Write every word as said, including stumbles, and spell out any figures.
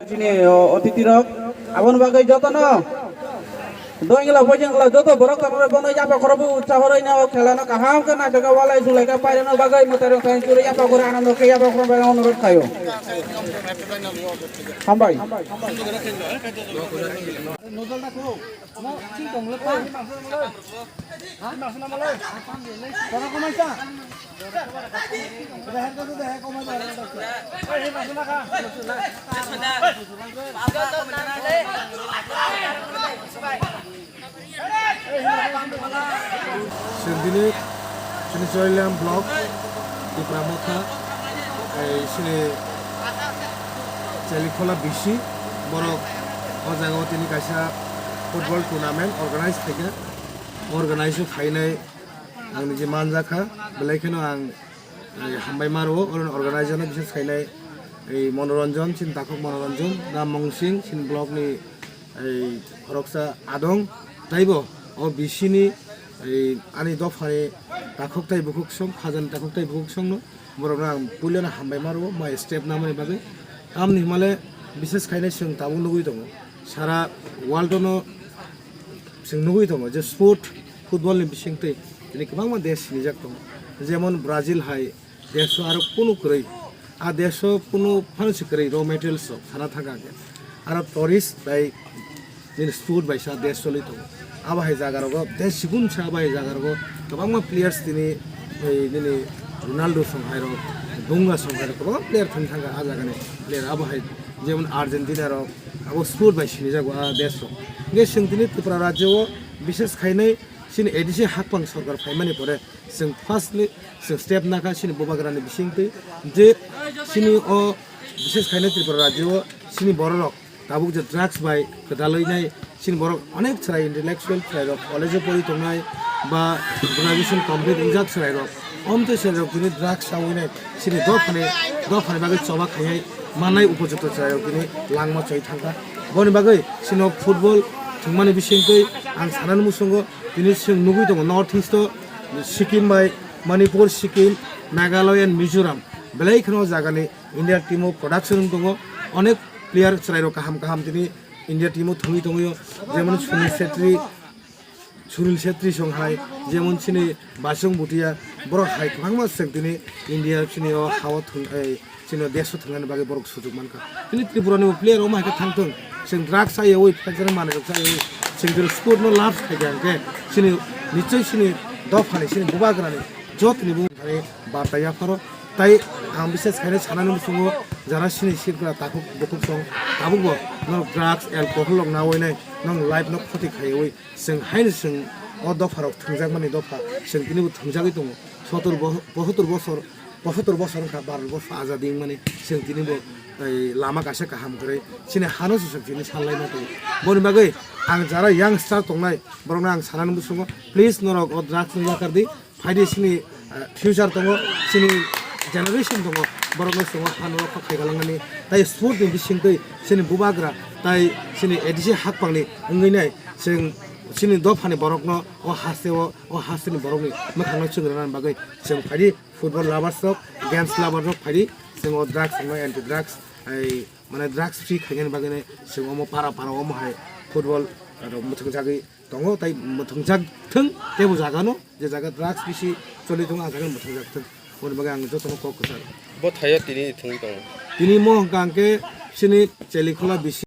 Chini, o, otiti rok, aboni bagwi jotono, doingla, boijongla, joto borok torok bono yapha khoro bo utsaho rwino, o khela no kaham khe naithok khe walai sulai khe pairano bagwi mwtai rok thani churi yapha khoro anando khe yapha khoro bai onurodh khaio. Hambai. Chwng tini chini Chorilam block, Tipra Motha, ei chini Chelikhola bisi borok o jaga o tini kaisa football tournament organize khaikha. Organize o khainai ang niji manjakha, belai kheno ang, eh, hambai maro, oro organizer no bises khainai, eh, Monoranjan, chini takhuk Monoranjan, Ram Mongsing, chini block ni, eh, khoroksa adong, taibo o bisini, eh, ani dophani takhuk tai bukhuk song, khajani takhuk tai bukhuk song no, borok no ang puila no hambai maro, mai step namani bagwi. Tamni himale bises khainai chwng tabuk nugwi tongo, sara world no chwng nugwi tongo je sport, football ni bisingtwi tini kwbangma desh sinijak tongo, jemon Brazil hai desh o aro kunu kwrwi, a desh o kunu phano se kwrwi raw materials rok sana thangkha khe, aro tourist bai nini sport bai sa desh choli tongo. Abo hai jaga rogo desh sigun sa abo hai jaga rogo kwbangma players tini, ei, nini Ronaldo song hai rok, Dunga song hai rok kwbangma player thang thangkha a jaga ni player abo hai, jemon Argentina rok, abo sport bai sinijago a desh rok. Hingke chwng tini Tripura rajyo o bishes khainai chini A D C hakpang sorkar phaimani pore chwng firstly chwng step nakha chini bubagrani bisingtwi je chini o bishes khainai Tripura rajyo o chini bororok tabuk je drugs bai kwdalwi nai chini borok onek chwrai intellectual chwrairok college o pori tongnai ba graduation complete wngjak chwrairok. Omtwi chwrairok tini drugs chawi nai, chini dophani, dophani bagwi choba khainai mannai upojukto chwrairok tini langma choi thangkha. Boni bagwi chino football thwngmani bisingtwi ang sanani muchungo tini chwng nugwi tongo North East o Sikkim bai Manipur, Sikkim, Meghalaya and Mizoram belai kheno jagani India team o production wng tongo, onek player chwrairok kaham kaham tini India team o thwngwi tongwi o, jemon Sunil Chhetri, Sunil Chhetri song hai, jemon chini Basung Bhutia, borok hai kwbangma chwng tini India chini o ha o thwng, ei, chini o desh o thwngnani bagwi borok sujuk mankha. Tini Tripura ni bo player omo hai khe thang thung, chwng drugs chayawi, phaijak manwi rok chayawi, chwng jora sport no love khai kha hwnkhe, chini nichoi chini dophani, chini bubagrani jotoni bumung thani barta yapharo. Tai ang bises khainai sanani muchungo jara chini sirkra takhuk bukhuk song tabukbo norok drugs, alcohol rok nawi nai norok life no khoti khaiwi. Chwng haino chwng o dopha rok thwngjakmani dopha chwng tini bo thwngjagwi tongo. Sotor bo-, bohotor bosor, posotor bosor wngkha Bharat borsho azadi wngmani chwng tini bo, ei, lama kaisa kaham kwrwi chini hano se chwng tini sanlaima tongo. Boni bagwi ang jara youngster tongnai borokno ang sanani muchungo please norok o drugs no yakar di. Phaidi chini, eh, future tongo, chini generation tongo, borokno chwngno phan rok kok khai galangmani. Tai sport ni bisingtwi chini bubagra tai chini A D C hakpangni wngwi nai chwng chini dophani borokno o haste o, o hasteni borokni mwkhangno chwng rwnani bagwi chwng phaidi football lovers rok, games lovers rok phaidi chwng o drugs wngno anti drugs, ai mane drugs free khainani bagwi chwng omo para para omo hai football rok mwthwngjagwi tongo, tai mwthwngjak thwng teibo jaga no, je jaga drugs bisi choli tongo, a jaga mwthwngjak thwng. Aboni bagwi ang jotono kok kwcharo. Bo thaio tini thwngwi tongo. Tini mo hwnkha hwnkhe chini Chelikhola bisi.